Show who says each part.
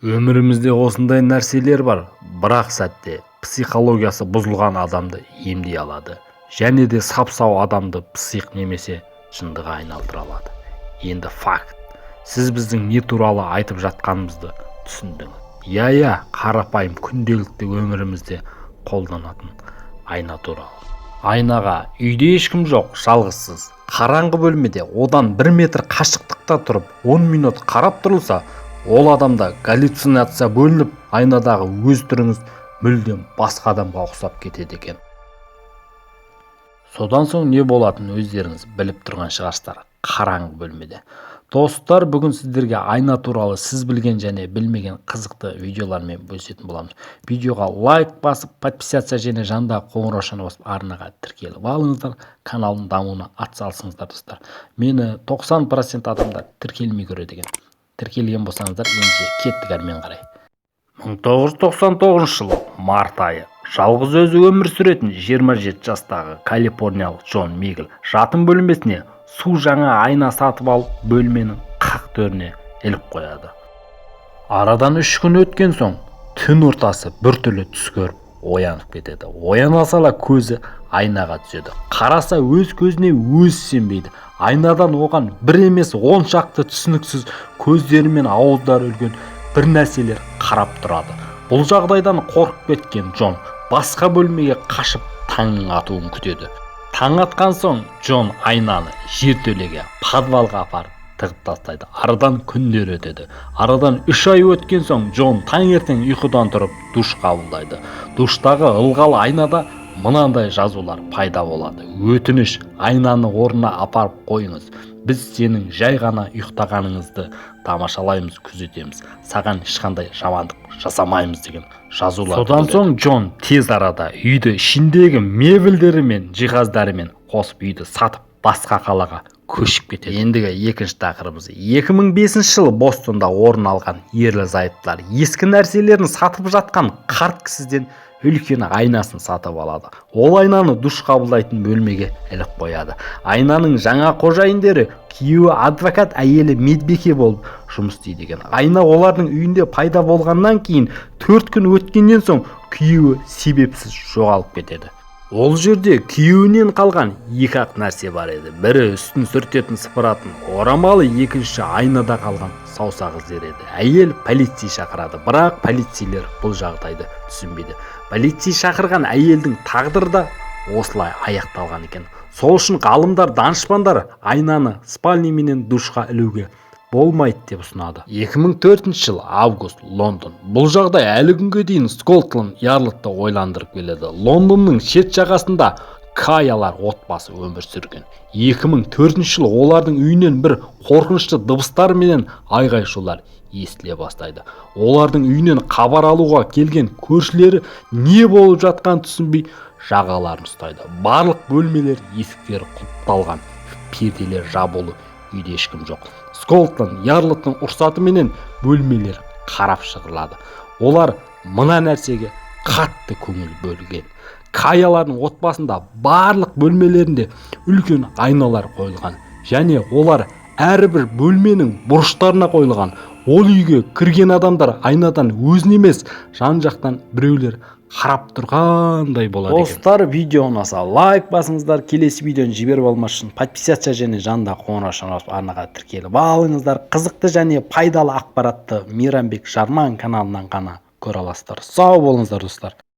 Speaker 1: Өмірімізде осындай нәрселер бар, бір-ақ сәтте психологиясы бұзылған адамды емдей алады және де сап-сау адамды псих немесе жындыға айналдыра алады. Енді факт, сіз біздің не туралы айтып жатқанымызды түсіндіңіз. Иә, қарапайым күнделікті өмірімізде қолданатын айна туралы. Айнаға үйде ешкім жоқ, жалғызсыз. Қараңғы бөлмеде одан 1 метр қашықтықта тұрып 10 минут қарап тұрылса, ол адамда галлюцинация бөлініп, айнадағы өз түріңіз мүлдем басқа адамға ұқсап кетеді екен. Содан соң не болатынын өздеріңіз біліп тұрған шығарсыздар қараңғы бөлмеде. Достар, бүгін сіздерге айна туралы сіз білген және білмеген қызықты видеолармен бөлісетін боламыз. Видеоға лайк басып, подписаться және жанындағы қоңыраушаны басып, арнаға тіркеліп алыңыздар, каналдың дамуына атсалысыңыздар. Достар, мені 90% адамдар тіркелмей көреді екен. Тіркелген болсаңыздар, ендеше кеттік әрмен қарай. 1999 жылы март айы. Жалғыз өзі өмір сүретін 27 жастағы калифорниялық Джон Мигл жатын бөлмесіне су жаңа айна сатып алып, бөлменің қақ төріне іліп қояды. Арадан 3 күн өткен соң түн ортасы біртүрлі түс көріп оянып кетеді. Ояна сала көзі айнаға түседі. Қараса, өз көзіне өзі сенбейді. Айнадан оған бір емес, 10 шақты түсініксіз көздері мен ауыздары үлкен бір нәрселер қарап тұрады. Бұл жағдайдан қорқып кеткен Джон басқа бөлмеге қашып, таңның атуын күтеді. Таң атқан соң Джон айнаны жертөлеге, подвалға апарып тығып тастайды. Арадан күндер өтеді. Арадан 3 ай өткен соң Джон таңертең ұйқыдан тұрып, душ қабылдайды. Душтағы ылғал айнада мынандай жазулар пайда болады: «Өтініш, айнаны орнына апарып қойыңыз. Біз сенің жай ғана ұйықтағаныңызды тамашалаймыз, күзетеміз, саған ешқандай жамандық жасамаймыз» деген жазулар. Содан соң Джон тез арада үйді ішіндегі мебельдерімен, жиһаздарымен қосып, үйді сатып, басқа қалаға көшіп кетеді. Ендігі екінші тақырыбымыз: 2005 жылы Бостонда орын алған ерлі зайыптылар ескі нәрселерін сатып жатқан қарт кісіден үлкен айнасын сатып алады. Ол айнаны душ қабылдайтын бөлмеге іліп қояды. Айнаның жаңа қожайындары күйеуі адвокат, әйелі медбике болып жұмыс істейді екен. Айна олардың үйінде пайда болғаннан кейін 4 күн өткеннен соң күйеуі себепсіз жоғалып кетеді. Ол жерде күйеуінен қалған екі-ақ нәрсе бар еді: бірі үстін сүртетін, сыпыратын орамалы, екінші айнада қалған саусақ іздері еді. Әйел полиция шақырады, бірақ полицейлер бұл жағдайды түсінбейді. Полиция шақырған әйелдің тағдыры да осылай аяқталған екен. Сол үшін ғалымдар, данышпандар айнаны спальный менен душқа ілуге болмайды деп ұсынады. 2004 жыл, август, Лондон. Бұл жағдай әлі күнге дейін Скотланд Ярлытты ойландырып келеді. Лондонның шет жағасында Каялар отбасы өмір сүрген. 2004 жылы олардың үйінен бір қорқынышты дыбыстар менен айғай-шулар естіле бастайды. Олардың үйінен хабар алуға келген көршілері не болып жатқанын түсінбей, жағаларын ұстайды. Барлық бөлмелер есіктері құлыпталған, перделер жабулы, үйде ешкім жоқ. Скотланд Ярлыттың рұқсатыменен бөлмелер қарап шығарылады. Олар мына нәрсеге қатты көңіл бөлген: Каялардың отбасында барлық бөлмелерінде үлкен айналар қойылған және олар әрбір бөлменің бұрыштарына қойылған. Ол үйге кірген адамдар айнадан өзін емес, жан жақтан біреулер қарап тұрғандай болады екен. Достар, видео ұнаса, лайк басыңыздар. Келесі видеоны жіберіп алмас үшін подписаться және жанындағы қоңыраушаны басып, арнаға тіркеліп алыңыздар. Қызықты және пайдалы ақпаратты Мейрамбек Жарман каналынан ғана көре аласыздар. Сау болыңыздар, достар.